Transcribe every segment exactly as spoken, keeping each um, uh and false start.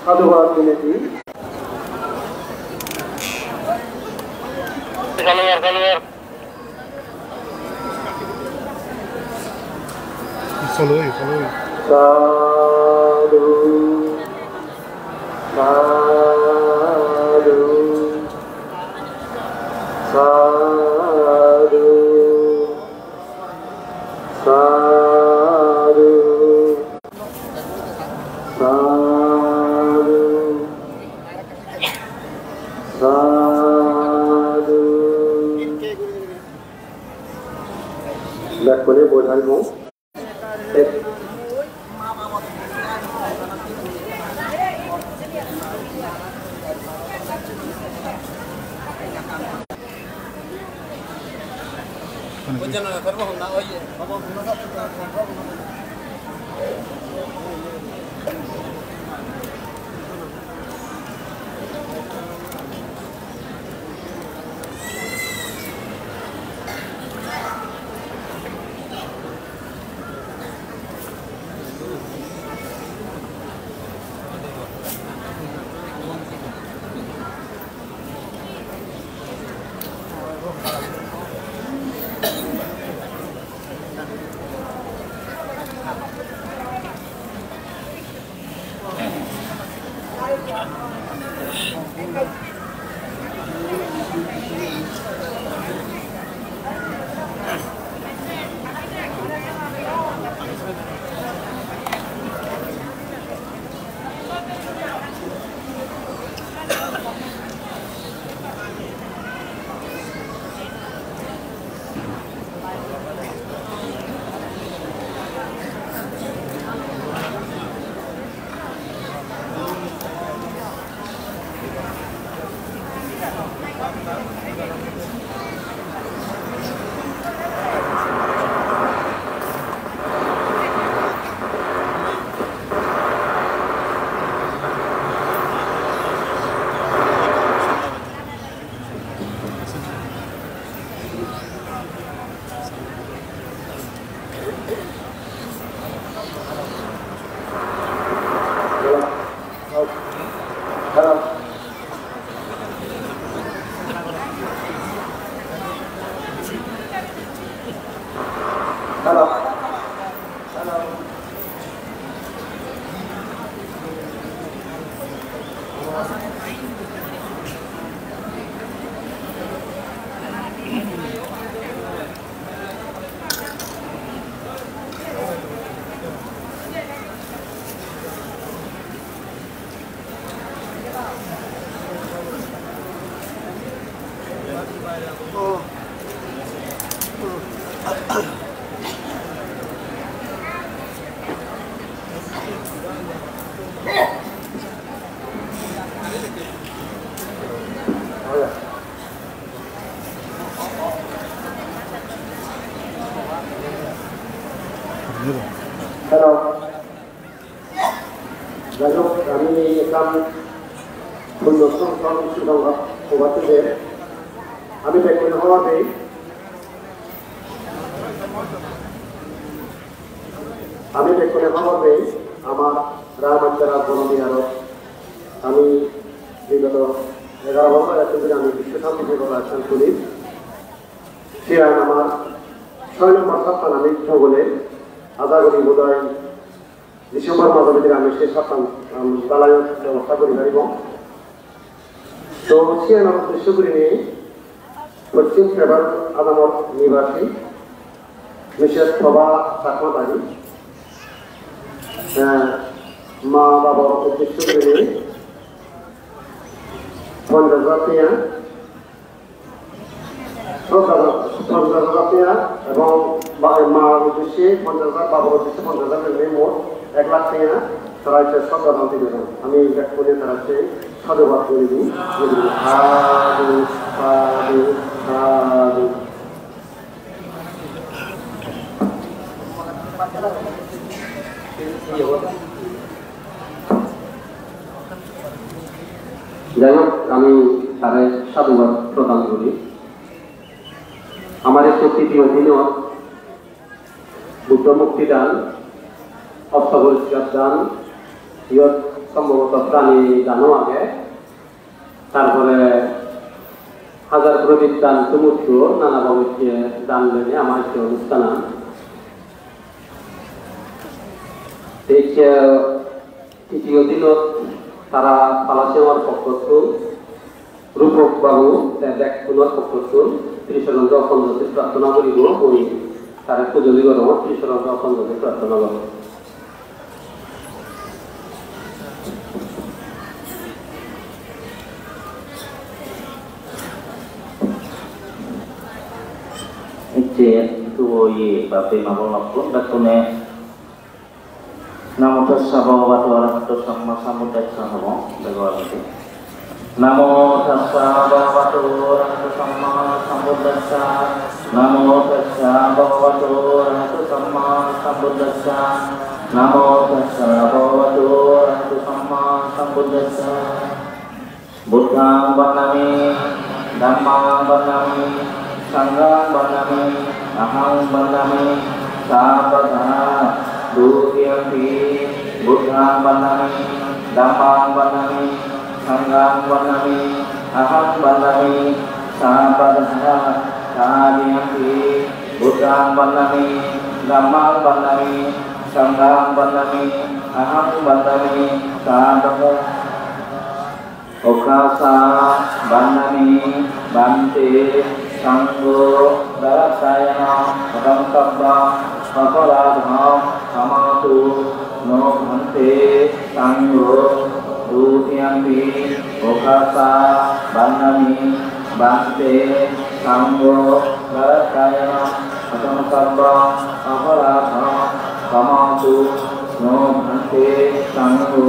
Sadhubad dinei di. Follow, follow. Sadhu, sadhu, sadhu, sadhu, sadhu, sadhu. Bekkune boi thaibong. Hello. Jai hok, ami ekkan punno song-, song-, song-, hobatte je ami bekkune hobor pei, ami bekkune hobor pei, amar Ramacharan Bono Biharot ami bigoto egaro bojor dhuri ami Biswa Santi Bebostha Ashram tulir. Siyan amar soy nombor saptan ami jogole, aja guri bodoi December majo bidire ami se saptan, um, dalayor bebosta guri paribo. To siyan amar uddesho gurinei Poschim Pebak adamor nibasi Missus Thoba Chakma bari, eh, ma babor uddesho gurinei ponchash hajar tenga, Sroddha, ponchash hajar tenga ebong ba-, ma uddeshe ponchash hajar, babor uddeshe ponchash hajar, milinei mot ek lakh tenga, tara ecche sroddha dan dibe. Ami bekkune tara ecche sadhubad guri di. Sadhu, sadhu, sadhu. Jai hok, ami tare sadhubad prodan guri. Amar ei titiyo dinot Buddho murti dan, osto poriskar dan, Iyot sombhoboto prani dano age, tar pore hajar prodip dan, tumuttu nana babotte dan loinei ama ecche onusthanan. Ecche titiyo dinot tara Pala Siyongor pokkottun Rupok babu te bekkunor pokkottun Trisoronjo Khondosi prarthona guribo, mui tare pujoli gorongor, Trisoronjo Khondosi prarthona gorong. Ecche tuo ye bape ma bon lokkun bekkune Namo tassa bhagavato arahato sammasambuddhassa hobo, bego agede. Namo tassa bhagavato arahato sammasambuddhassa. Namo tassa bhagavato arahato sammasambuddhassa. Namo tassa bhagavato arahato sammasambuddhassa. Buddhaṃ vandāmi, dhammaṃ vandāmi, saṅghaṃ vandāmi, ahaṃ vandāmi sabbadā. Dutiyampi buddhaṃ vandāmi, dhammaṃ vandāmi, saṅghaṃ vandāmi, ahaṃ vandāmi sabbadā. Tatiyampi buddhaṃ vandāmi, dhammaṃ vandāmi, saṅghaṃ vandāmi, ahaṃ vandāmi sabbadā. Okāsa vandāmi bhante, saṅgho varattāyena kataṃ sabbaṃ aparādhaṃ khamatu no bhante, saṅgho. Dutiyampi okāsa vandāmi bhante, saṅgho varattāyena kataṃ sabbaṃ aparādhaṃ khamatu no bhante, saṅgho.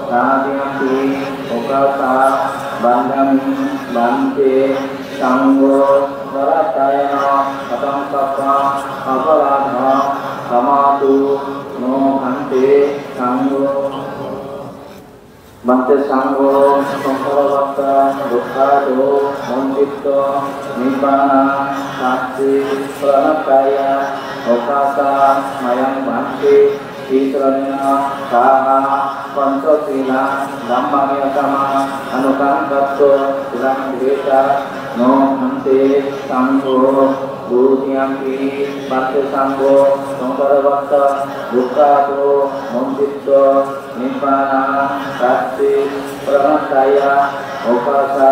Tatiyampi okāsa vandāmi bhante, saṅgho varattāyena kataṃ sabbaṃ aparādhaṃ khamatu no bhante, saṅgho. Bhante, saṅgho, saṅghassa dukkhato moccito nibbānasacchikaraṇatthāya okāsa mayaṃ bhante tisaraṇena saha pañca sīlaṃ dhammaṃ yācāma, anukampatto sīlaṃ detha no bhante, saṅgho. Dutiyampi bhante, saṅgho, saṅghassa dukkhato moccito nibbānasacchikaraṇatthāya okāsa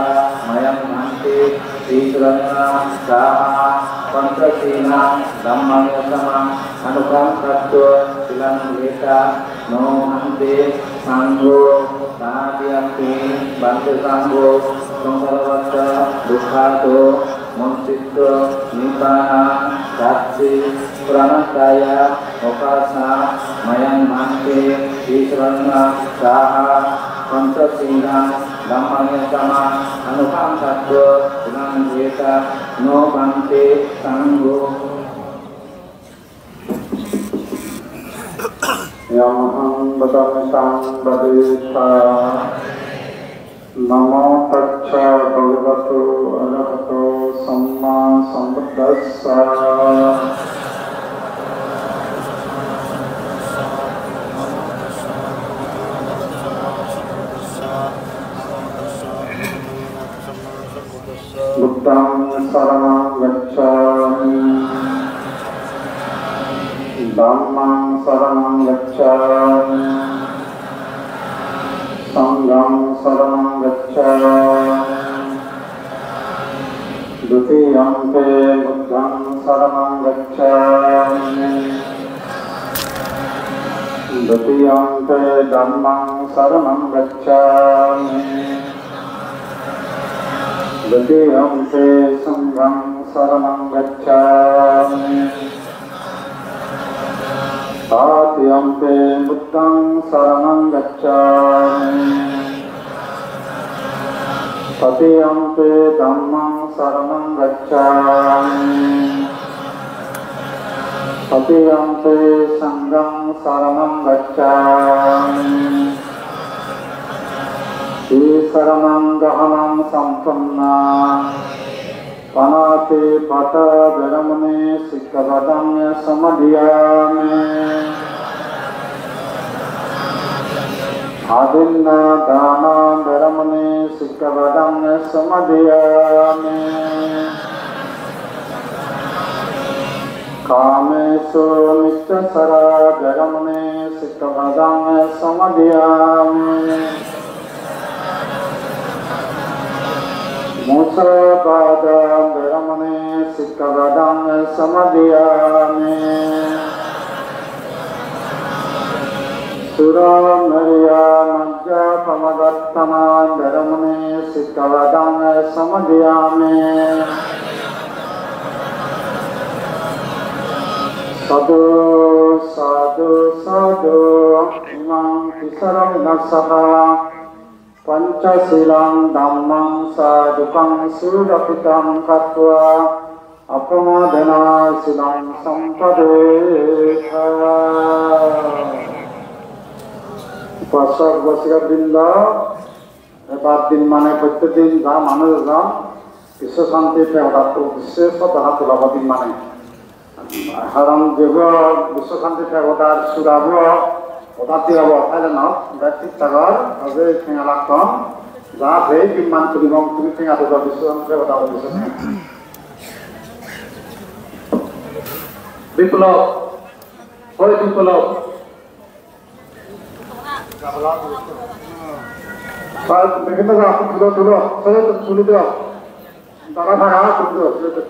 mayaṃ bhante tisaraṇena saha pañca sīlaṃ dhammaṃ yācāma, anukampatto sīlaṃ detha no bhante, saṅgho. Tatiyampi bhante, saṅgho, saṅghassa dukkhato moccito nibbānasacchikaraṇatthāya okāsa mayaṃ bhante tisaraṇena saha pañca sīlaṃ dhammaṃ yācāma, anukampatto sīlaṃ detha no bhante, saṅgho. Yamahaṃ vadāmi taṃ vadetha. Namo tassa bhagavato arahato sammāsambuddhassa. Buddhaṃ saraṇaṃ gacchāmi. Dhammaṃ saraṇaṃ gacchāmi. Saṅghaṃ saraṇaṃ gacchāmi. Dutiyampi buddhaṃ saraṇaṃ gacchāmi. Dutiyampi dhammaṃ saraṇaṃ gacchāmi. Dutiyampi saṅghaṃ saraṇaṃ gacchāmi. Tatiyampi buddhaṃ saraṇaṃ gacchāmi. Tatiyampi dhammaṃ saraṇaṃ gacchāmi. Tatiyampi saṅghaṃ saraṇaṃ gacchāmi. Tisaraṇaṃ gahanaṃ sampannaṃ. Pāṇātipātā veramaṇī sikkhāpadaṃ samādiyāmi. Adinnādānā veramaṇī sikkhāpadaṃ samādiyāmi. Kāmesumicchācārā veramaṇī sikkhāpadaṃ samādiyāmi. Musāvādā veramaṇī sikkhāpadaṃ samādiyāmi. Surāmerayamajjapamādaṭṭhānā veramaṇī sikkhāpadaṃ samādiyāmi. Sādhu, sādhu, sādhu. Imaṃ tisaraṇena saha pañcasīlaṃ dhammaṃ sādhukaṃ surakkhitaṃ katvā appamādena sīlaṃ sampādetha. Upasok upasika brindo, ebar din mane prottek din ja manuj ejon Biswa Santi Pagodat uddisse sodda hatola din mane. Haron jebo Biswa Santi Pagodar surabo, oda tirabo, thailand ot, bek thik thak or, aje tenga lagton, ja je dimman tuli mong tumi tenga diba Biswa Santi Pagodar uddisse. Biplop, oi Biplop. Sir, বিভিন্ন জায়গা তুলো, তুলো, তুলো, তুলে দাও। দাদা, দাদা, তুলে দাও, তুলে দাও।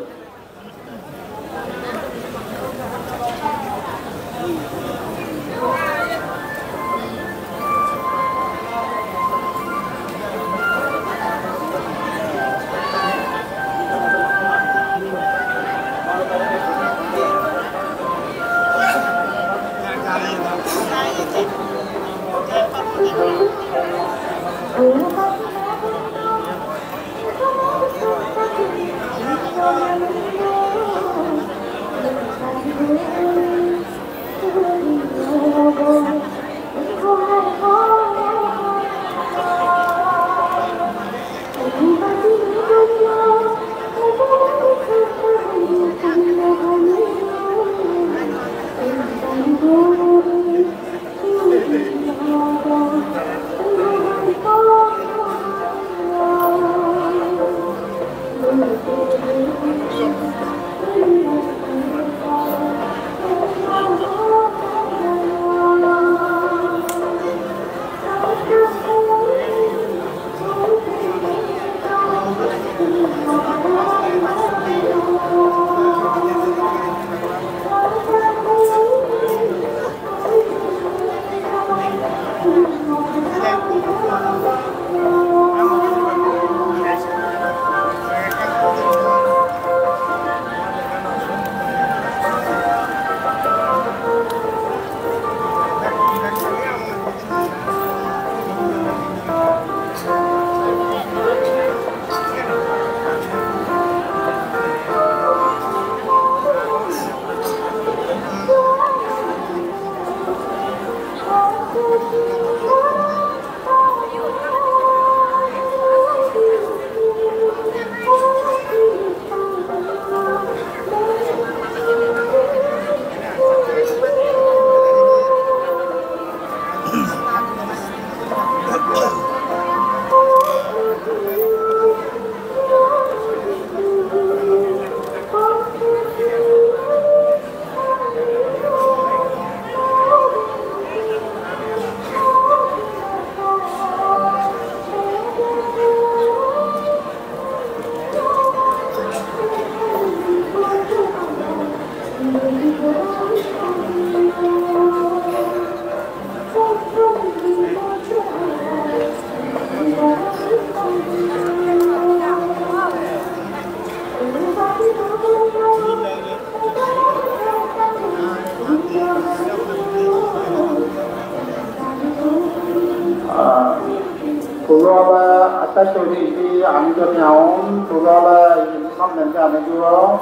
Puro ole atta chori di ami jodi aun, puro ole samne di ami juro.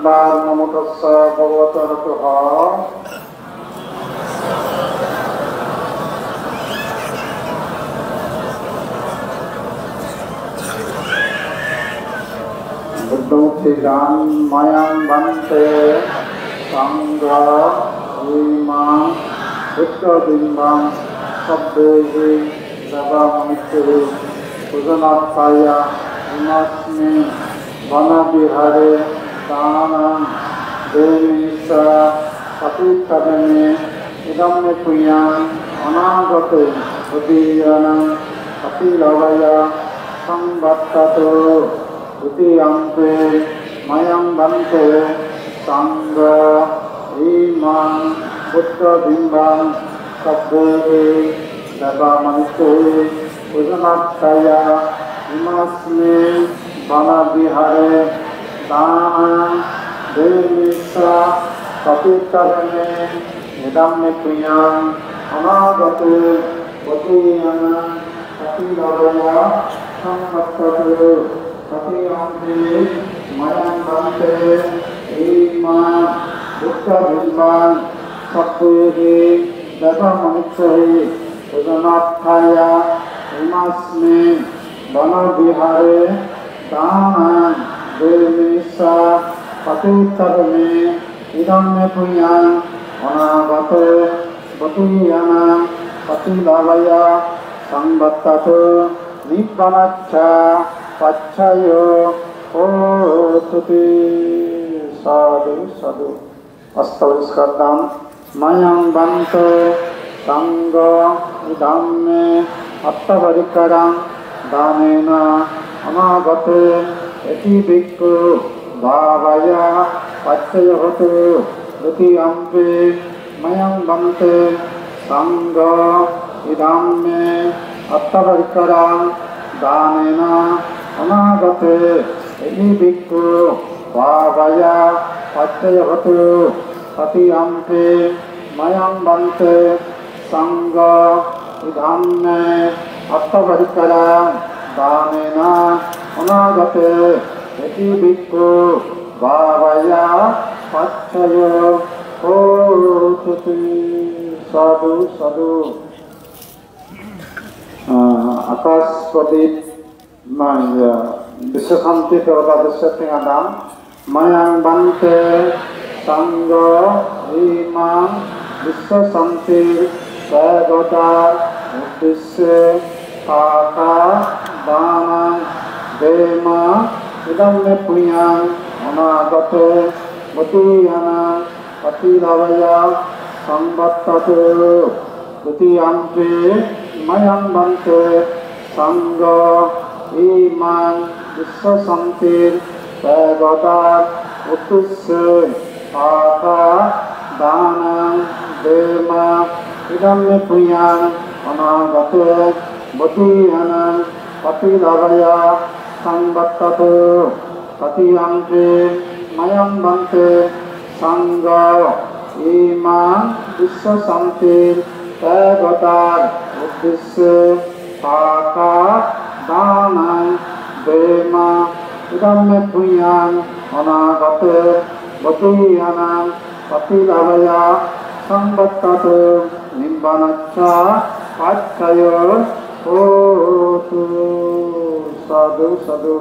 Bar namo tassa bhagavato arahato. Buddho murti dan. Mayaṃ bhante saṅgho imaṃ buddhabimbaṃ sabbehi devamanussebhi pūjanatthāya imasmiṃ vana vihāre dānaṃ demissa paṭiṭṭhāsi me. Idaṃ me puññaṃ anāgate bodhiyānaṃ paṭilabhāya saṃvattatu. Dutiyampi mayaṃ bhante saṅgho imaṃ buddhabimbaṃ sabbehi devamanussebhi pūjanatthāya imasmiṃ vana vihāre dānaṃ demissa paṭiṭṭhāsi me. Idaṃ me puññaṃ anāgate bodhiyānaṃ paṭilabhāya saṃvattatu. Tatiyampi mayaṃ bhante imaṃ buddhabimbaṃ sabbehi devamanussebhi pūjanatthāya imasmiṃ vana vihāre dānaṃ demissa paṭiṭṭhāsi me. Idaṃ me puññaṃ anāgate bodhiyānaṃ paṭilabhāya saṃvattatu. Nibbānassa paccayo hotu te. Sādhu, sādhu. Osto poriskar dan. Mayaṃ bhante saṅgho idaṃ me atthaparikkhāraṃ dānena anāgate iti bhikkhu bhāvāya paccayo hotu. Dutiyampi mayaṃ bhante saṅgho idaṃ me atthaparikkhāraṃ dānena anāgate iti bhikkhu bhāvāya paccayo hotu. Tatiyampi mayaṃ bhante saṅgho idaṃ me atthaparikkhāraṃ dānena anāgate iti bhikkhu bhāvāya paccayo hotu te. Sādhu, sādhu. Ah, Akash Pradip, na, iya, Vishwa Santi Degoda Uddisse tenga dan. Mayaṃ bhante saṅgho imaṃ Vishwa Santi Degoda Uddisse sākā dānaṃ dema. Idaṃ me puññaṃ anāgate bodhiyānaṃ paṭilabhāya saṃvattatu. Dutiyampi mayaṃ bhante saṅgho imaṃ Vishwa Santi Degoda Uddisse sākā dānaṃ dema. Idaṃ me puññaṃ anāgate bodhiyānaṃ paṭilabhāya saṃvattatu. Tatiyampi mayaṃ bhante saṅgho imaṃ Vishwa Santi Degoda Uddisse sākā dānaṃ dema. Idaṃ me puññaṃ anāgate bodhiyānaṃ paṭilabhāya saṃvattatu. Nibbānassa paccayo hotu. Sādhu, sādhu.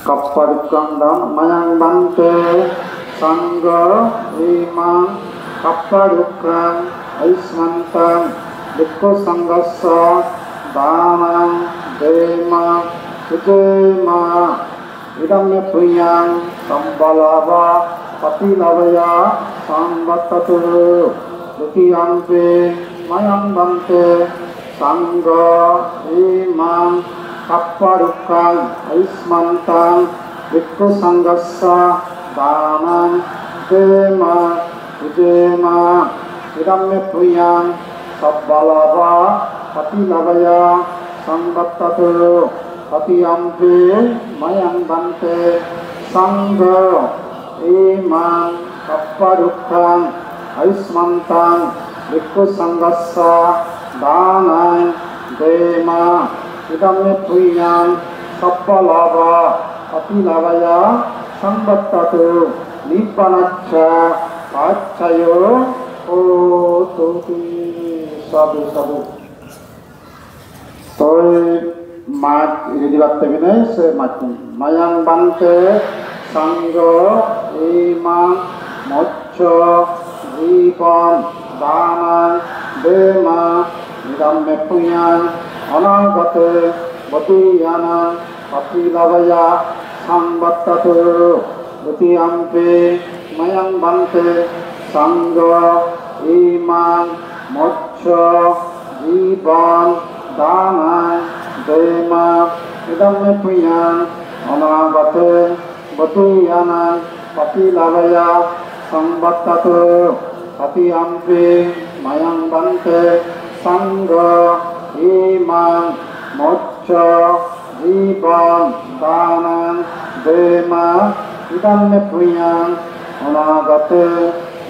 Kapparukkhaṃ dan. Mayaṃ bhante saṅgho imaṃ kapparukkhaṃ āyusmantaṃ bhikkhusaṅghassa dānaṃ dema pūjema. Idaṃ me puññaṃ sabbalābhapaṭilabhāya saṃvattatu. Dutiyampi mayaṃ bhante saṅgho imaṃ kapparukkhaṃ āyusmantaṃ bhikkhusaṅghassa dānaṃ dema pūjema. Idaṃ me puññaṃ sabbalābhapaṭilabhāya saṃvattatu. Tatiyampi mayaṃ bhante saṅgho imaṃ kapparukkhaṃ āyusmantaṃ bhikkhusaṅghassa dānaṃ dema. Idaṃ me puññaṃ sabbalābhapaṭilabhāya samvattatu nibbanassa paccayo hotuti. Sadhu, sadhu. Toi maj iri dibatte bine se majjun. Mayang bhante sangho imang moccho jibon danang dema idam me punyang anagate bodhiyana patilabhaya samvattatu. Dutiyampi mayang bhante sangho imang moccho jibon danang dema idam me punyang anagate bodhiyana patilabhaya samvattatu. Tatiyampi mayang bhante sangho imang moccho jibon danang dema idam me punyang anagate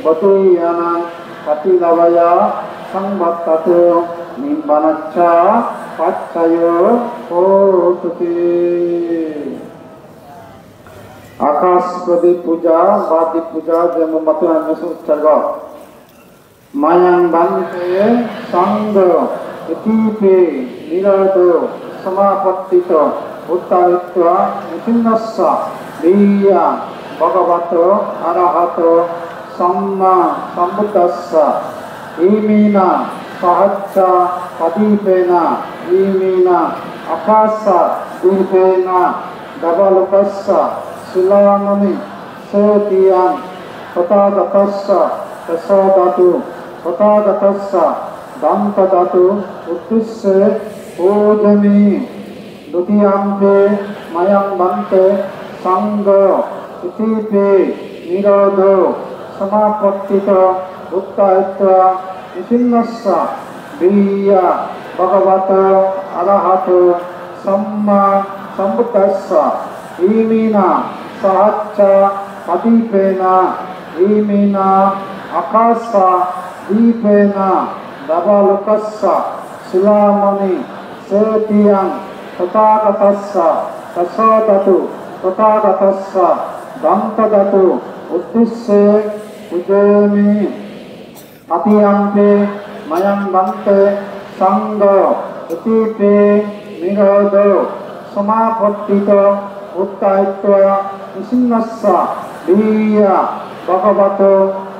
bodhiyana patilabhaya samvattatu nibbanassa paccayo hotuti. Akash pradip puja ba dip puja je mombatti aro utsorgo. Mayang bhante sangho itipi nirodho samapattito uttaritvā nisinnassa viya bhagavato arahato sammā sambuddhassa. Imina sahassa padīpena imina akāsa dīpena davalokassa culamani setiyaṃ tathāgatassa dasādhātu tathāgatassa dantadhātu uddisse pūjemi. Dutiyampi mayang bhante sangho itipi nirodho samapattito uttaritvā nisinnassa viya bhagavato arahato sammā sambuddhassa. Imina sahassa padīpena imina akāsa dīpena davalokassa culamani setiyaṃ tathāgatassa dasādhātu tathāgatassa dantadhātu uddisse pūjemi. Tatiyampi mayang bhante sangho itipi nirodho samapattito uttaritvā nisinnassa viya bhagavato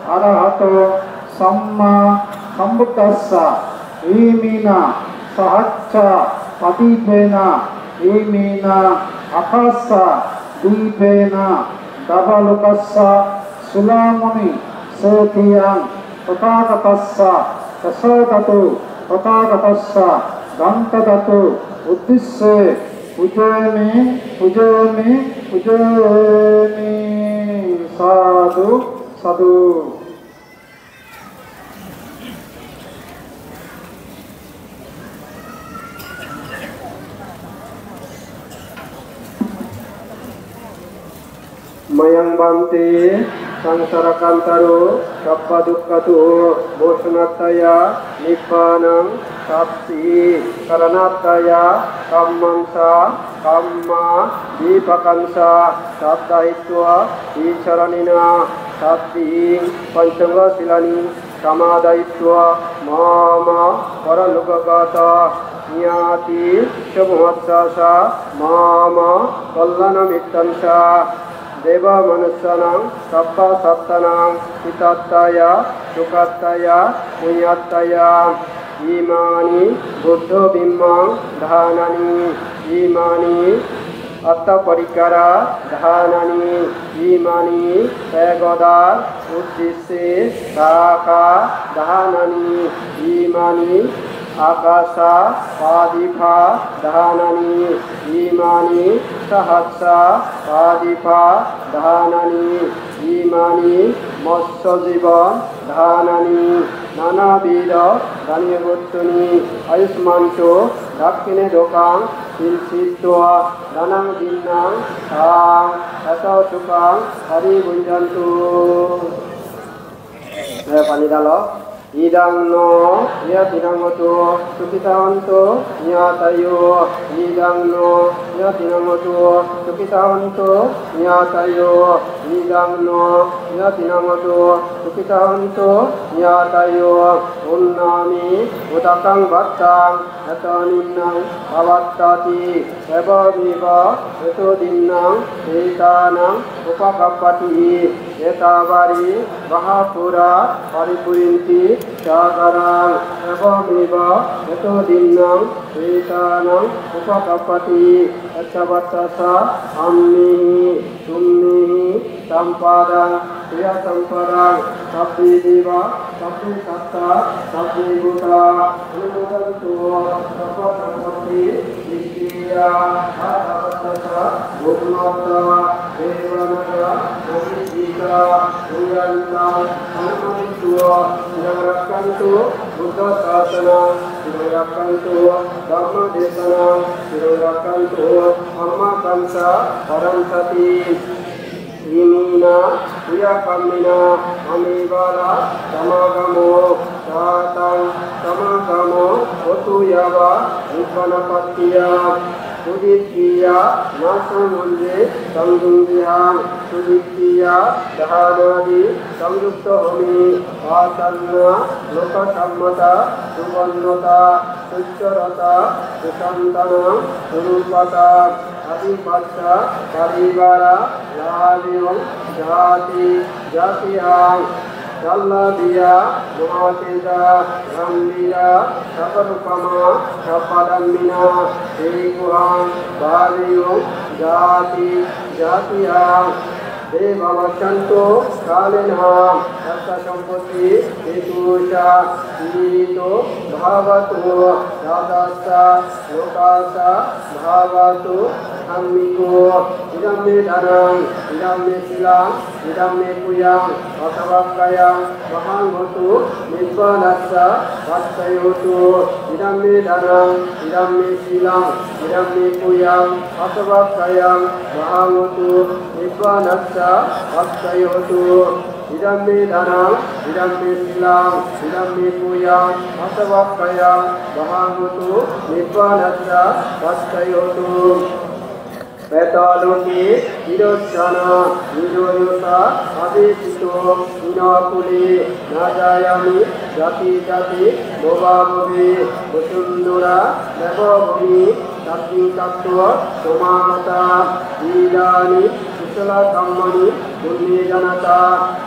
arahato sammā sambuddhassa. Imina sahassa padīpena imina akāsa dīpena davalokassa culamani setiyaṃ tathāgatassa dasādhātu tathāgatassa dantadhātu uddisse pūjemi pūjemi pūjemi. Sādhu sādhu. Mayang bhante saṃsārakantaro sabbadukkhāto mocanatthāya nibbānasacchī karaṇatthāya kammañca kammadipakañca saddāyitvā vicāraṇena saddhiṃ pañcaṅgacīlāni samādāyitvā mama paralokagātā ñātisamaūhassāca mama kalyāṇamittañca devamanussānaṃ sabbasattānaṃ hitatthāya sukhāya puññatthāya. Imāni buddhabhimmaṃ dānāni imāni atthaparikkhāra dānāni imāni pegodar uddisse rākadānāni imāni akāsapadīpadānāni imāni sahassapadīpadānāni imāni matsajīvadānāni nānāvidadānīyavattūni āyusmanto dakkhiṇe dokkaṃ siñcitvā dānaṃ dinnaṃ taṃ etaṃ sukhaṃ adhibhuñjantu. Eh, pani dalo. Idaṃ no ñātīnaṃ hotu, sukhitā hontu ñātayo. Idaṃ no ñātīnaṃ hotu, sukhitā hontu ñātayo. Idaṃ no ñātīnaṃ hotu, sukhitā hontu ñātayo. Puṇṇāni udakaṃ bhattaṃ, etaṃ niyaṃ pavattati, evameva hetu dinnaṃ petānaṃ upakappati. Etāvāri mahapūrā paripūrenti sāgaraṃ, evameva hetu dinnaṃ petānaṃ upakappati. Etavatthassa amhehi tumhehi sampadaṃ tuyaṃ sampadaṃ, sabbe devā sabbe sattā sabbe bhūtā anumodantu, sabbasampattī siddhiyā. Etavatthassa bhagavato devānaṃ mahīsāya, yantaṃ anumodantu, chiraṃ rakkhantu buddhasāsanaṃ, chiraṃ rakkhantu dhammadesanaṃ, chiraṃ rakkhantu asmākantha paraṃ satiṃ. Iminā puññakammena amhehi bala samagamo, sataṃ samagamo hotu yāva nibbānapattiyaṃ. Sudiṭṭhiyā nāsaṃ uñje saṅghuṃ dehaṃ, sudiṭṭhiyā dānādi saṃyutto homi, āsannā lokasammatā suvaṇṇatā, succaratā susantānā surūpatā, abhippassa parivārā lābhayo jāti jātiyaṃ. Sallabhiyā mahātejā gambhīrā sabbarūpamā sabba dhammena bhikkhūnaṃ bhāvayo jāti jātiyaṃ. Devā vassatu kālena satta sampatti hetu ca sīlito bhavatu, rājassa lokassa bhavatu dhammiko. Idam me dhanaṃ, idam me sīlaṃ, idam me puññaṃ, asavakkhāyaṃ vāhaṃ hotu, nibbānassa paccayo hotu. Idam me dhanaṃ, idam me sīlaṃ, idam me puññaṃ, asavakkhāyaṃ vāhaṃ hotu, nibbānassa paccayo hotu. Idam me dhanaṃ, idam me sīlaṃ, idam me puññaṃ, asavakkhāyaṃ vāhaṃ hotu, nibbānassa paccayo hotu. Petaloke tirossāna niroyasā avestito, hīnā kule na jāyāmi jāti jāti bhāvaṃ bhave. Vasundharā devabhūmi saddiṃ katvā samāgatā, idāni kusalakamāni puññaṃ janatā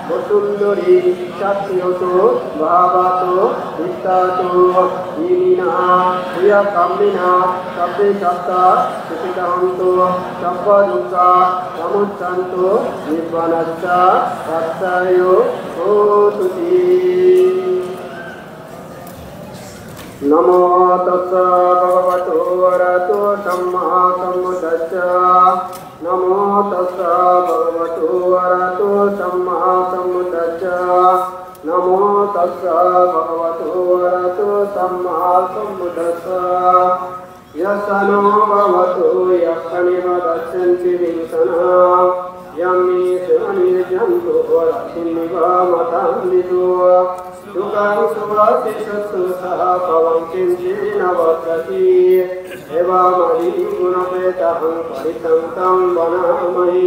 vasundharī sakkhī hotu bhagavato hitāya. Iminā puññakammena sabbe sattā sukhitā hontu, sabbadukkhā pamuccantu, nibbānassa paccayo hotu. Namo tassa bhagavato arahato sammāsambuddhassa. Namo tassa bhagavato arahato sammāsambuddhassa. Namo tassa bhagavato arahato sammāsambuddhassa. Yassa no bhagavato yakkhāni va dassenti bhiṃsanaṃ, yamhi sūlāni vijaṃsu rathūhi va mātanditū, sukhaṃ supati satthassa pāpaṃ kiñci na passati. Evamadiguṇūpetaṃ parittaṃ taṃ bhaṇāma he.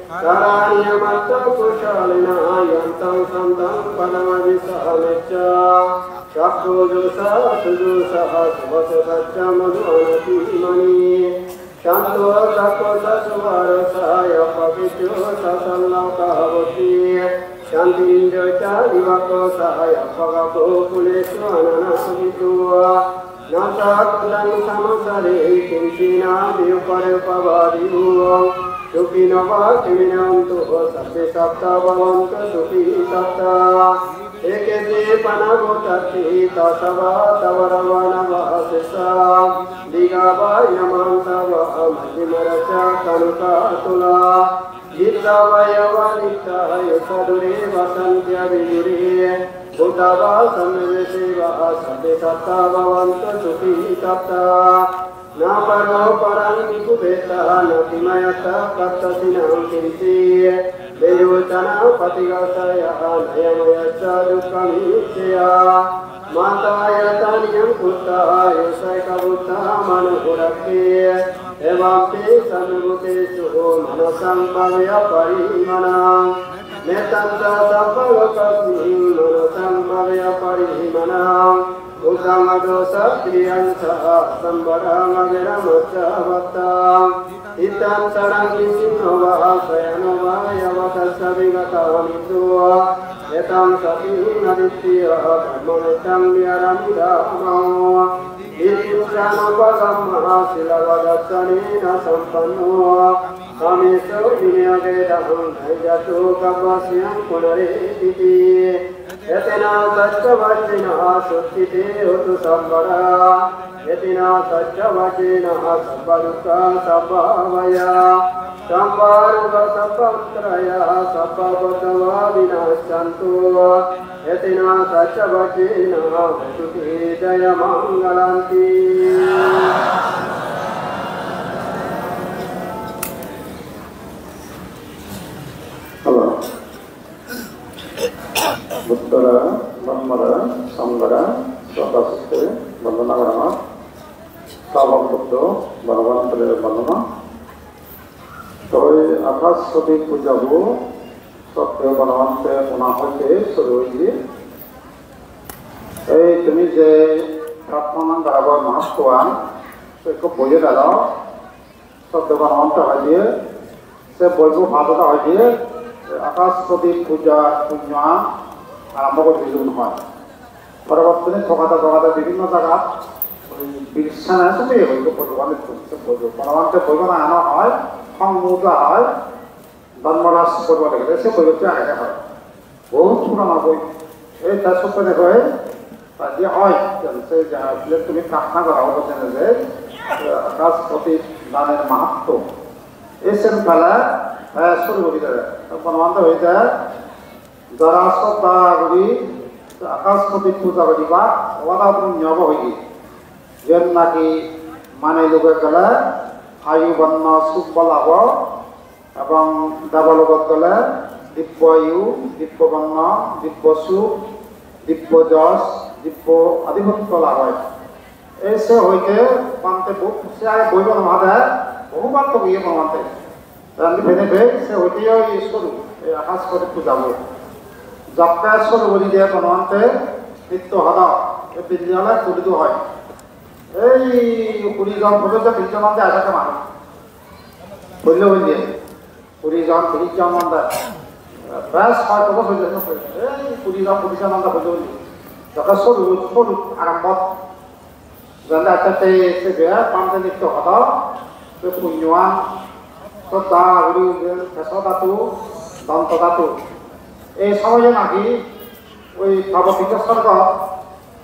Karaṇīyamatthakusalena yantaṃ santaṃ paṭhamadhisāmecca. Sakko jussa sujussa subhassa ca mudu anatimānī. Santo sakko ca subharo ca appakicco ca sallabho ca buddhi. Santussito ca nipako ca appagabbho kulesu ananabhikkho. Na ca khuddaṃ saṃsare kiñci nābhi uppare uppabhāviyo. Sukhino vā khemino hontu sabbe sattā bhavantu sukhitattā. Ye keci pāṇabhūtatthi tasā vā thāvarā vā anavasesā, dīghā vā ye mahantā vā majjhimā rassakāṇukathūlā, diṭṭhā vā ye va diṭṭhā ye ca dūre vasanti ca vidūre, bhūtā vā sammikkhī vā sabbe sattā bhavantu sukhitattā. Na paro paraṃ nikubbetha nātimaññetha katthaci naṃ kiñci, Veyojanappaṭighātā yā nāyamāyā ca dukkhamiccheyya. Mātā yātā niyaṃ puttā yosā ekā puttā manurakkhī. Evampi sabbabhūtesu mānasaṃ bhāveyyāparimāṇaṃ. Mettañca sabbalokasmiṃ mānasaṃ bhāveyyāparimāṇaṃ. Uddhaṃ adho ca tiriyañca asambādhaṃ averaṃ asavatthaṃ. Tiṭṭhaṃ caraṃ nisinno vā sayāno vā yāva tassa vigatamiddho. Etaṃ satiṃ adhiṭṭheyya brahmametaṃ vihāraṃ idhamāhu. Diṭṭhiñca anupagamma sīlavā dassanena sampanno. Kāmesu vineyya gedhaṃ na hi jātu gabbhaseyyaṃ punaretīti. Etena saccavajjena sotthi te hotu sabbadā. Etena saccavajjena sabbadukkhā sabbabhayā sabbarogā sabbantarāyā sabbupaddavā vinassantu. Etena saccavajjena hotu te jayamaṅgalanti. Hello. Buddhara, Dhammara, Sanghara, sroddha chitte bondona gorongor. Sravok Buddho, Bhagavan Buddhore bondona. Toi Akash Pradip pujabo, sroddheyo Bhagavante ona hoite suru oye. Ei tumi je Prajna Mandarabor mahattoan, se ekko boiye dalo, Soddo Bhagabante hoide, se boibo padot hoide, Akash Pradip puja punyo arombo guri diye hoi. Porobortine togade togade bibhinno jagat oi Birsana sobi hoibo Bhagabante se boibo. Bhagabante boibo na ano hoi, Hong Muja hoi, Dharmaraj boibo lege, se boibo age hoi. Bohut purana boi. Ei ta sokkene hoi, ta je oi, jen se ja, je tumi prarthona gora obo jene je, eh, Akash Pradip daner mahatto. Ei sen pele, eh, suru guri debe. To Bhagabante hoide, jara sroddha guri Akash Pradip puja guriba, oda punyo obo hoide. Jen naki mane loge gele, ayu, borno, suk, bol abo, Ebong debologot gele dibbo ayu, dibbo borno, dibbo suk, dibbo jos, dibbo adhipotto lab oi. Ei se hoide bhante bo-, se age boibo no hade, bohu bhante boiye Bhagabante. Randi bhene bhei se hoide oi soru, ei Akash Pradip pujabo. Jokke soru guri diye Bhagabante nitto hoda, ei bindi ole tuli do oi. Ei kuri jon pojjonto bindi bhante age manuj. Bolle bolle. Kuri jon, tiris jon manda. Bes hoyto bojor hoyto. Ei kuri jon, tiris jon manda bolle bolle. Jokke soru, soru arambot. Jande aste aste se be, bhante nitto hoda, se punyoan, sroddha guri, keso dhatu, donto dhatu. Ei somoye naki, oi Parbottiyo sorgo,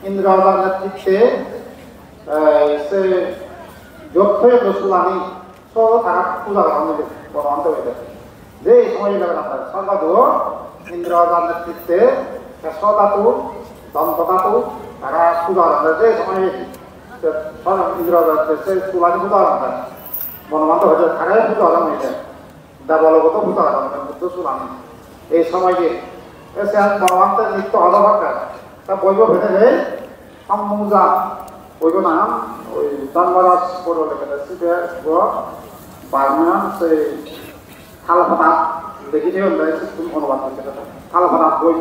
Indro rajar netritte, ei se jot hoye sulani, So tara puja goron de, Bhagabante hoide. Je somoy bebe na pare, sorgo duo, Indro rajar netritte, keso dhatu, donto dhatu, tara puja goron de, je somoy hoide. Se, somoy Indro rajar se sulani puja goron de. Bhagabante hoide, tara puja goron hoide. Debologot puja goron de, Buddho sulani. Ei somoy je, e se Bhagabante nitto hoda hokke. Ta boibo pede de, Hong Muja, oi go na, oi Dharmaraj puro legede sibe go, Barma se Thalpada, degi de onde sittun onubad gochche de. Thalpada boi,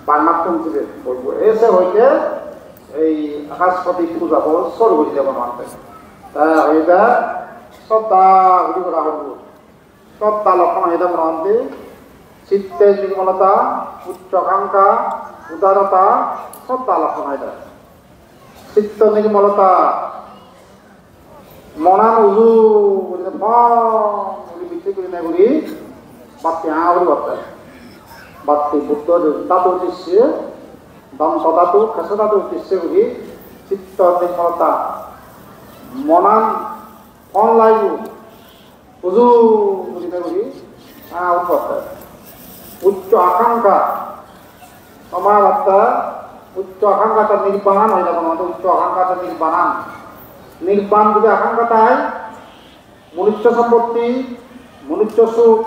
Barmattun sibe boi boi. Ei se hoide, ei Akash Pradip puja bo soru guri de Bhagabante. Ta hoide, sroddha guri gora hobo. Sroddha lokkhono hoide Bhagabante, chitte nirmalota, uccho akankha, udarota, sroddha lokkhono hoide. Chitto nirmalota, monan uju guri, pon guri, bichche guri, ne guri, batti ha guri botte. Batti Buddho dhatu uddisse, donto dhatu, keso dhatu uddisse guri, chitto nirmalota, monan pon laibo. Uju gurine guri, ah, utpotte. Uccho akankha, ama batta, uccho akankha ta nirbanan hoide Bhagabante, uccho akankha ta nirbanan. Nirban jodi akankha thai, manuccho sompotti, manuccho suk,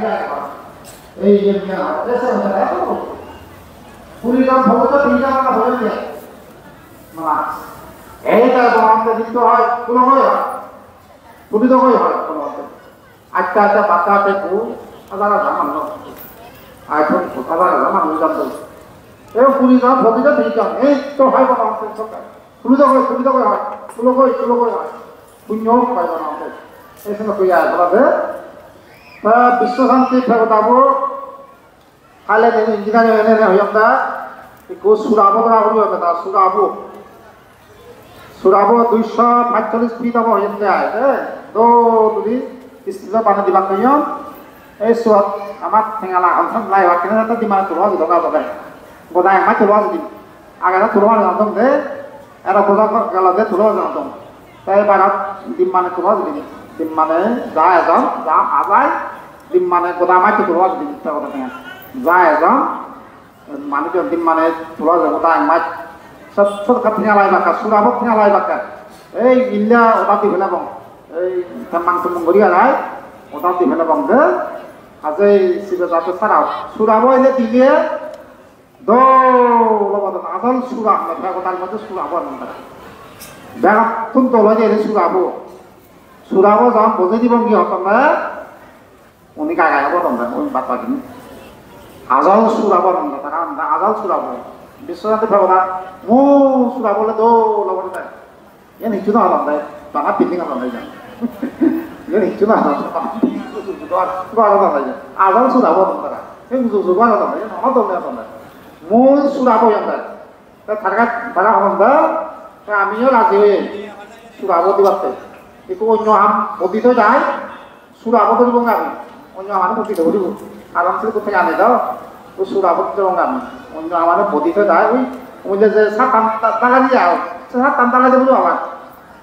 age age. Ei je biyan age, ei se age, age. Puri jon bhogito thik age na bhogito. Mana, ei ta Bhagavan Buddho hoy, kuno hoy hoy. Puri do hoy hoy, kuno hoy. Atta atta batta atta ku, hajar hajar manuj. Ai, hajar hajar manuj jabo. Ei puri jon bhogito thik age, ei to hoy Bhagavan Buddho hoy. Puri do hoy, puri do hoy hoy. Kuno hoy, kuno hoy hoy. Punyo hoy Bhagavan Buddho. Ei se no kuya hoy de. Ta Biswa Santi pegotabo. Hale den engineer ene ene hoyong da, ikko surabo dora guri hoyong da, surabo. Surabo duiso pachchollish feet obo hoyong de ai, eh, dol guri steel-o banei dibak hoyong. Ei suot amar tengala onson lai bakkene ta dimane tulo aji doga doga. Goda ek mach tulo aji dim. Age ta tulo mane onson de, ero boja gelo de tulo aji onson. Te ebarot dimmane tulo jibini. Dimmane ja ejon, ja ajai, dimmane goda maj tulo jibini, te goda tenga. Ja ejon, manuj jon dimmane tulo jibini goda maj. Sot, sot ka tinga lai bakka, surabo tinga lai bakka. Ei illa oda di pelebong. Ei temang tumung guri arai, oda di pelebong de. Ajai sibe jate sara. Surabo ele dile, dol obo don, ajol sura, me begodar moddhe sura bo anonde. Begottun dol oye re sura bo. Sura bo jon bojei dibong hi hotonde, uni gai gai obo donde, uni bad bagini. Ajol sura bo anonde, tara anonde, ajol sura bo. Biswanath begodar, mu sura bo le dol obo de. Iyen hissu no hodon de, bana building hodon de iyen. Iyen hissu no hodon, bana building uju uju ghor, ghor hodon de iyen. Ajol sura bo hodon tara. Iyen uju uju ghor hodon de, iyen honodonne hodon de. Mui sura bo iyen de. Te tara, tara hodon de, te amiyo raji oye sura bo dibatte. Ekku onyo ham bodi thoi jai, sura bo dhoribong ami. Onyo amare bodi dhoribong. Aram siri kothai ane do. O sura bo dhoribong ami. Onyo amare bodi thoi dai oi. Oi je, je sattan ta-, tala di jao. Se sattan tala di bolo abar.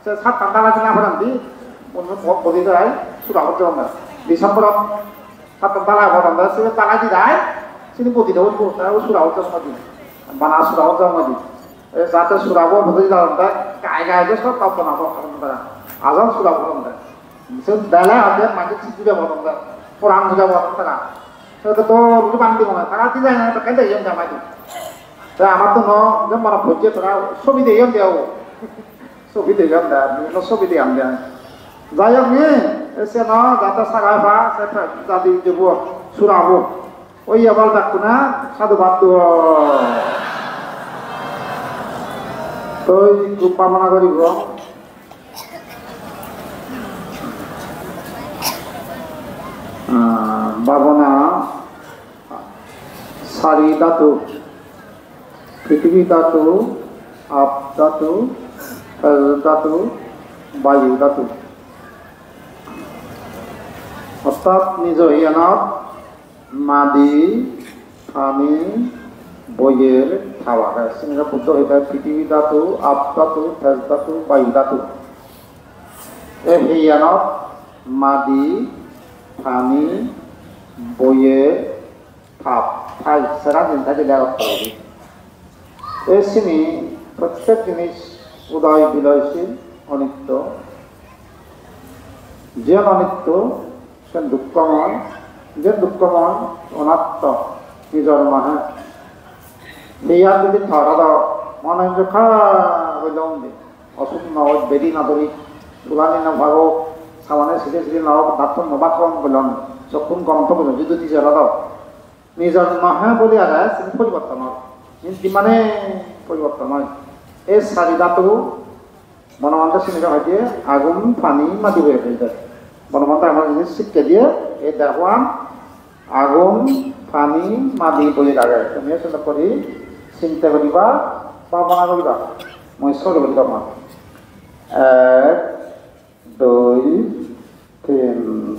Se sattan tala di na paran di. Onyo bo-, bodi thoi dai. Sura bo dhoribong ami. December-ot sattan tala bo dhoribong. Se tala di dai. Sini bodi dhoribong. Ta o sura bo dhoribong ami. Bana sura bo dhoribong ami. E jate sura bo bodi dhoribong ami. Gai gai de sob topona bo dhoribong ami. Ajol sura bo dhoribong ami. Siyot bele age manje sijire bodonde, poran jure bodon tara. Siyot dol guri bandi mone, tara dile ene bekke deyon jamai di. Te amar to no, je mone pojje tara sobi deyon de o. Sobi deyon de, bibhinno sobi deyon de. Jai hok ni, e se no, jate sagai pa, se pe-, jadi jebo, surabo. Oi abar dakkuna, sadhubad do. Toi ikku bhabona guribo. Ah, bhabona sari dhatu, prithibi dhatu, ap dhatu, tej dhatu, bayu dhatu. Orthat nijo hiyanot madi, pani, boyer thap age. Sini Buddho hoide prithibi dhatu, ap dhatu, tej dhatu, bayu dhatu. Ei hiyanot madi, pani, boyer thap, thai, sera din thai dile ortho hoide. Ei sini prottek jinis udoy biloyshil, onitto, Jiyan onitto, sen dukkomoi, jiyan dukkomoi, onatto, nijor mahe. Iyan jodi thoro do, mone jokha goi lom de. Osuk no oi, bedi no dori, tulani no bago, sabane side side no ok, dattun no bakon bolon, sokkun gom to bolon, judu di jara do. Nijor mahe boli age, sini poriborton oi. Hindi mane poriborton oi. Ei sari dhatu, Bono Bhante sini hoide agun, pani, madi boi hoide. Bono Bhante amar jinis sikke diye, ei dehoan agun, pani, madi boi age. Tumi sini kori sinte goriba, bhabona goriba. Mui sori goriba ma. Ek, dui, tin.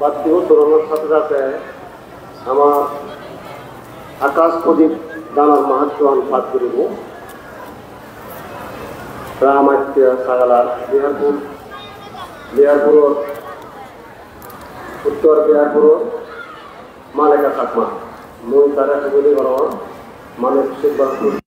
Bhakti uttoronor sathe sathe amar Akash Pradip danor mahatmyan pat guribo. Ramatya Sagalar Biharpur, Biharpuror, Uttor Biharpuror Malika Chakma. Mui tare hujoli gorongor, manik sibbar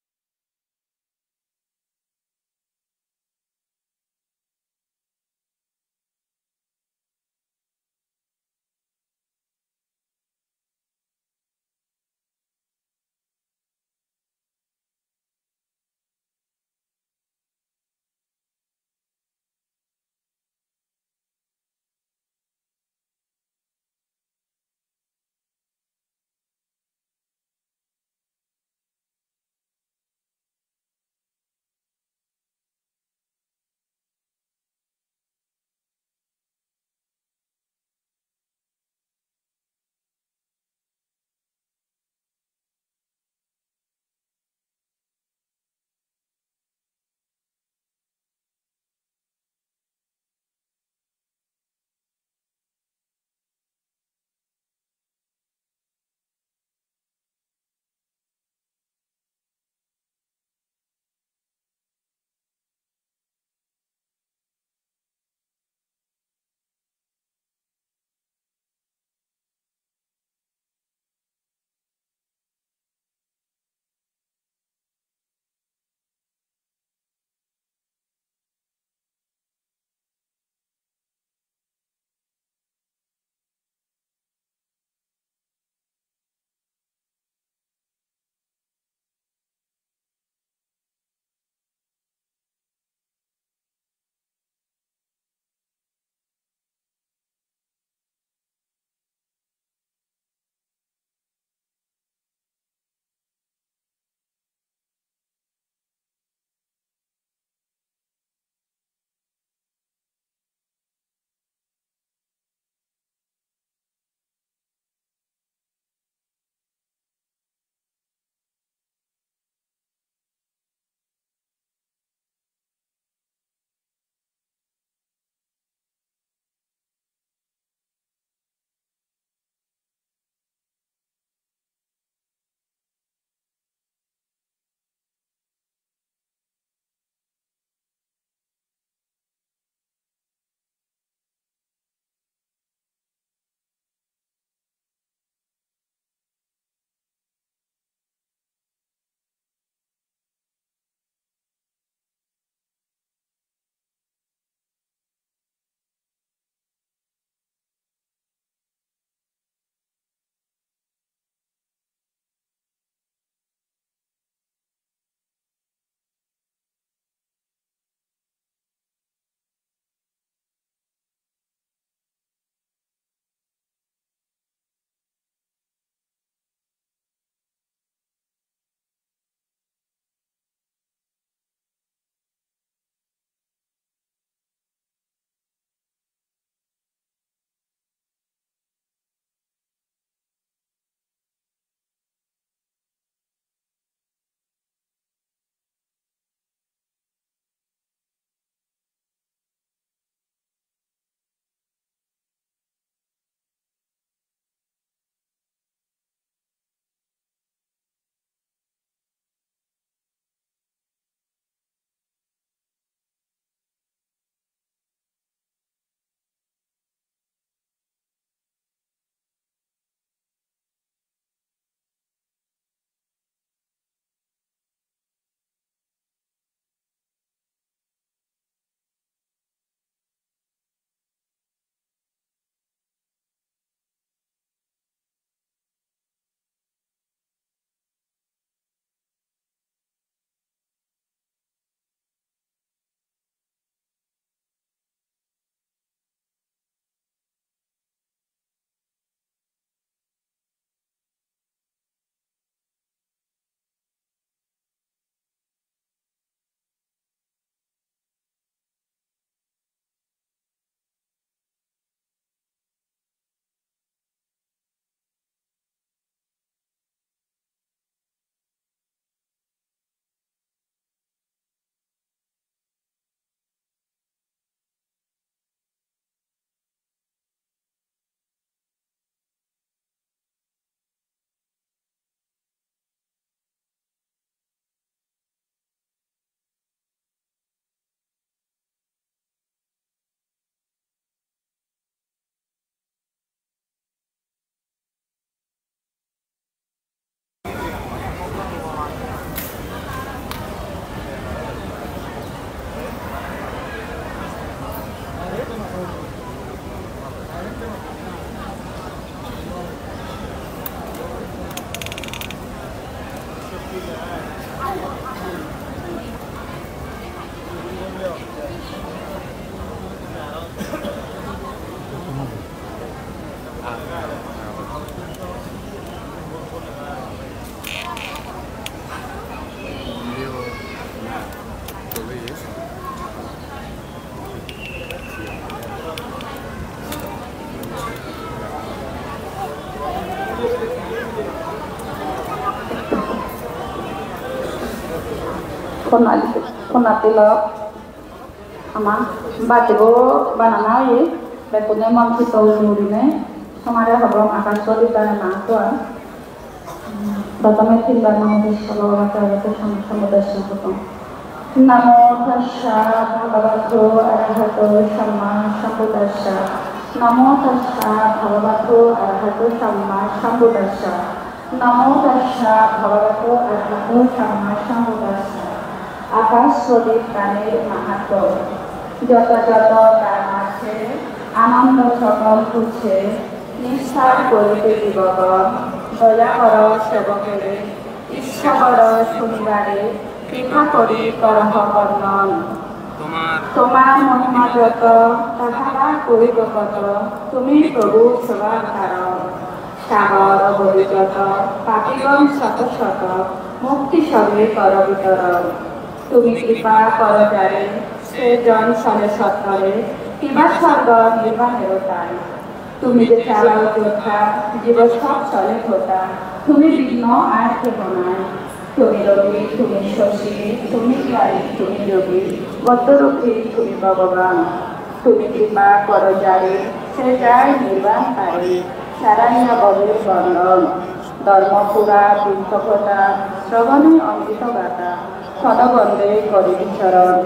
Ponnati, ponnati lok ama batibo banana oye, bekkune mon chitto gurinei tomare hobong Akash Prodip dane nang tuan. Pratame tinbar Namo tassa bhagavato arahato sammāsambuddhassa hotom. Namo tassa bhagavato arahato sammāsambuddhassa. Namo tassa bhagavato arahato sammāsambuddhassa. Namo tassa bhagavato arahato sammāsambuddhassa. Akash Prodip danir mahatmya. যত যত দান আছে, আনন্দ সকল তুচ্ছে, নিস্তার করিতে দিবাকর, দয়া কর সেবকেরে, ইচ্ছা কর শুনিবারে, কৃপা করি করহ বর্ণন। তোমার মহিমা যত, তাহা বা করিব কত, তুমি প্রভু সেবার কারণ। সাগর বহি যত, পাপীগণ শত শত, মুক্তি সবে কর বিতরণ। তুমি কৃপা কর যারে, সে জন চলে সত্তরে, কিবা স্বর্গ নির্বাণের তাই। তুমি যে চালাও যোদ্ধা, জীব সব চলে হোতা, তুমি বিঘ্ন আর কেহ নাই। তুমি রবি, তুমি শশী, তুমি জ্ঞানী, তুমি যোগী, বদ্ধরূপী তুমি ভগবান। তুমি কৃপা করো যারে, সে যায় নির্বাণ পারে, ছাড়াইয়া ভবের বন্ধন। ধর্ম পুরা বৃদ্ধকথা, শ্রবণে অমৃত গাথা, পদবন্ধে করি বিচরণ।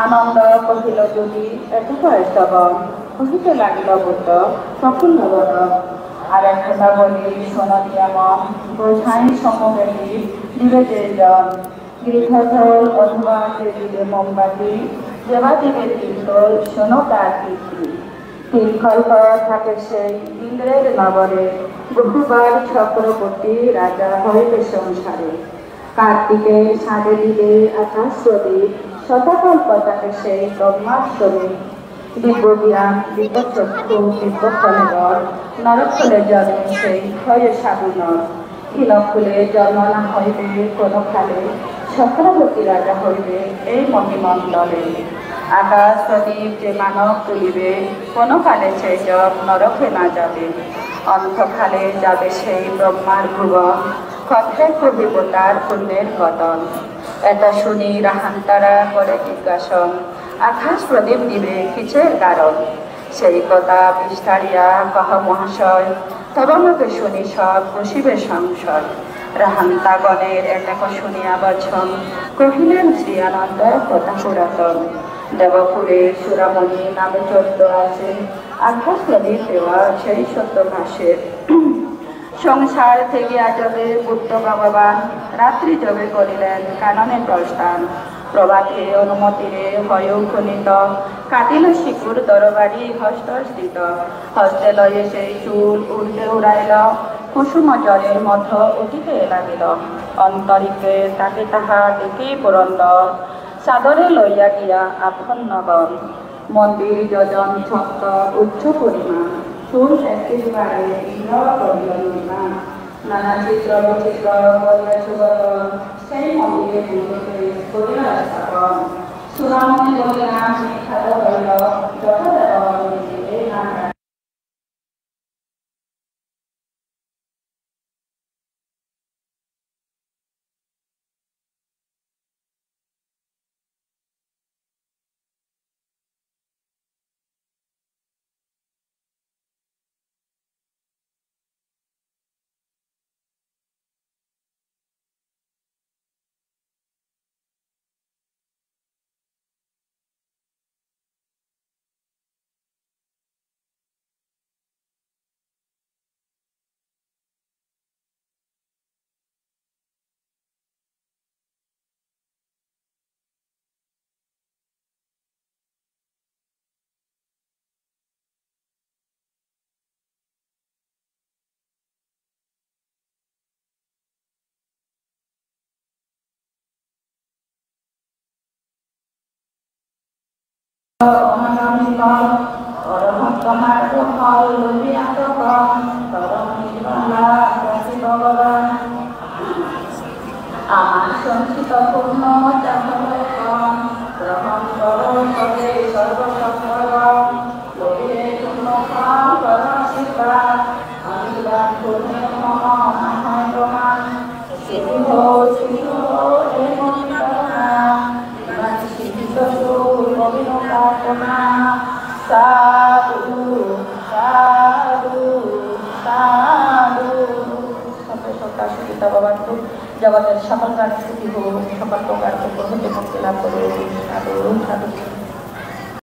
আনন্দ কহিল যদি এত হয় শ্রবণ, কহিতে লাগিল বুদ্ধ প্রফুল্ল বদন। আর এক কথা বলি শোনো দিয়া মন, বোঝাই সমবেদী দিবে যে জন। গৃহস্থল অথবা জ্বেলিবে মোমবাতি, যেবা দিবে তিনতল শোনো তার কীর্তি। তিন কল্প থাকে সেই ইন্দ্রের নগরে, বহুবার চক্রবর্তী রাজা হইবে সংসারে। কার্তিকের সাজে দিলে আকাশ প্রদীপ, শতকল্প থাকে সেই ব্রহ্মার স্বরূপ। দিব্য জ্ঞান, দিব্য চক্ষু, দিব্য কলেবর, নরক হলে জন্মে সেই হয় সাধু নর। হীনকুলে জন্ম না হইবে কোনো কালে, চক্রবর্তী রাজা হইবে এই মহিমণ্ডলে। আকাশ প্রদীপ যে মানব তুলিবে, কোনো কালে সেই জম নরকে না যাবে। অন্তকালে যাবে সেই ব্রহ্মার ভুবন, কথা কহিব তার পুণ্যের কতন। এত শুনি রাহান্তারা করে জিজ্ঞাসন, আকাশ প্রদীপ নিবে কিসের কারণ? সেই কথা বিস্তারিয়া কহ মহাশয়, তব মুখে শুনি সব ঘুচিবে সংশয়। রাহান্তাগণের এতক শুনিয়া বচন, কহিলেন শ্রী আনন্দ কথা পুরাতন। দেবকুলে চূড়ামণি নামে চোদ্দ আছে, আকাশ প্রদীপ দেওয়া সেই সত্য ভাষে। সংসার থেকে আজকে বুদ্ধ ভগবান রাত্রি যোগে করিলেন কাননে প্রস্থান। প্রভাতে অনুমতিরে হয় উপনীত, কাটিল শিখুর তরবারি হস্তস্থিত। হস্তে লয়ে সেই চূড় ঊর্ধ্বে উড়াইল, কুসুম জলের মধ্য উঠিতে লাগিল। অন্তরিক্ষে তাকে তাহা দেখি পুরন্দর, সাদরে লইয়া গিয়া আপন নগর। মন্দির যজন ছত্র উচ্চ পরিমাণ, চূড় একটি দুয়ারে ইন্দ্র করিল নির্মাণ। নানা চিত্র বিচিত্র করিয়া সুগত, সেই মন্দিরে মূর্তি করিল স্থাপন। চূড়ামণি বলে নাম বিখ্যাত হইল, যত দেব এই নাম অনন্ত ফল, অরহত মার্গ ফল লভিয়া তখন, পরম নির্বাণ লাভ করছি ভগবান। আমার সঞ্চিত পুণ্য যা হলো কম, গ্রহণ করো তবে সর্বসম্ভব। লভিলে পুণ্য ফল করো আশীর্বাদ, আমি দান পুণ্য মম না হয় প্রমাণ। সুখী হও, সুখী হও, এই মঙ্গল কামনা। Sadhu, sadhu, sadhu. Sabbe santa sukhita bhavantu. জগতের সকল প্রাণী সুখী হোক, সকল প্রকার দুঃখ হতে মুক্তি লাভ করুক। সাধু, সাধু।